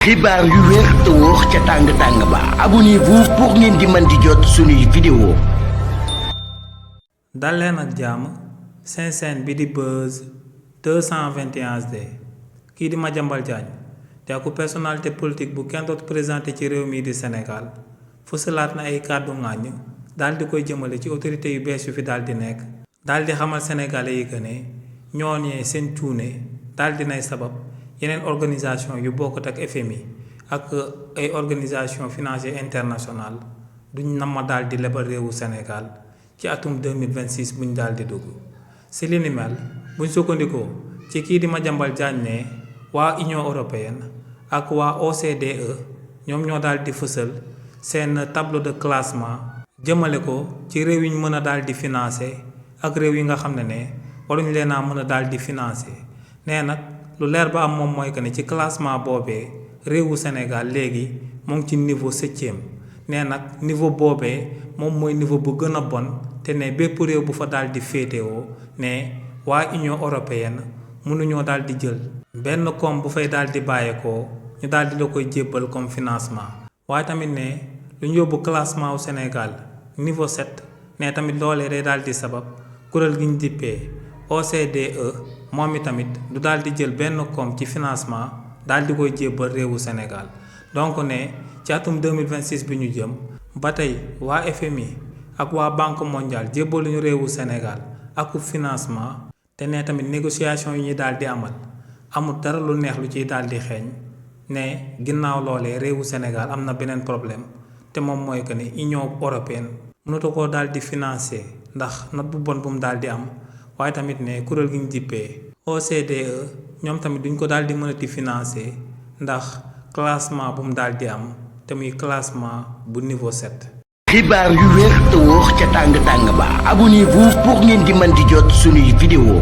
xibaar yu wér te wóor ca tàng ba abonnez-vous pour ngeen di mën di jot suñuy vidéo. dal leen ak jàmm seen chaîne bi di Buzz 221HD kii di Madiambal Diagne te aku personnalité politique bu kenn dootu présenté ci réew mi di Sénégal fësalaat na ay kàddu ŋàññ daal di koy jëmale ci autorité yu bees yu fi daal di nekk daal di xamal sénégalais yi que ne ñooñee seen cuune daal di nay sabab yeneen organisation yu bokkut ak FMI ak ay organisation financière internationale duñ nama daal di lebal réewu Sénégal ci atum 2026 buñ daal di dugg si li ni mel buñ sukkandikoo ci kii di Madiambal Diagne ne waa Union européenne ak waa OCDE ñoom ñoo daal di fësal seen tableau de classement jëmale ko ci réew yi ñu mën a daal di financer ak réew yi nga xam ne waruñ leen a mën a daal di financer nee nag lu leer ba am moom mooy que ne ci classement boobee réewu Sénégal léegi mu ngi ci niveau 7e nee nag niveau boobee moom mooy niveau bu gën a bon te ne bépp réew bu fa daal di féetewoo ne waa Union européenne mënuñoo daal di jël benn koom bu fay daal di bàyyeekoo ñu daal di la koy jébbal comme financement waaye tamit ne lu ñu yóbbu classement wu Sénégal niveau 7 ne tamit loolee day daal di sabab kuréel gi ñu dippee OCDE moom tamit du daal di jël benn koom ci financement daal di koy jébbal réewu Sénégal donc ne ci atum 2026 bi ñu jëm ba tey waa FMI ak waa Banque mondiale jébbaluñu réewu Sénégal ak financement te ne tamit négociation yi ñuy daal di amal amul dara lu neex lu ciy daal di xeeñ ne ginnaaw loolee réewu Sénégal am na beneen problème te moom mooy que ne Union européenne mënatu koo daal di financer ndax not bu bon bu mu daal di am waaye tamit ne kuréel gi ñu dippee OCDE ñoom tamit duñ ko daal di mënati financer ndax classement bu mu daal di am te muy classement bu niveau 7. xibaar yu wér te wóor ca tàng ba abonnez-vous pour ngeen di mën di jot suñuy vidéo.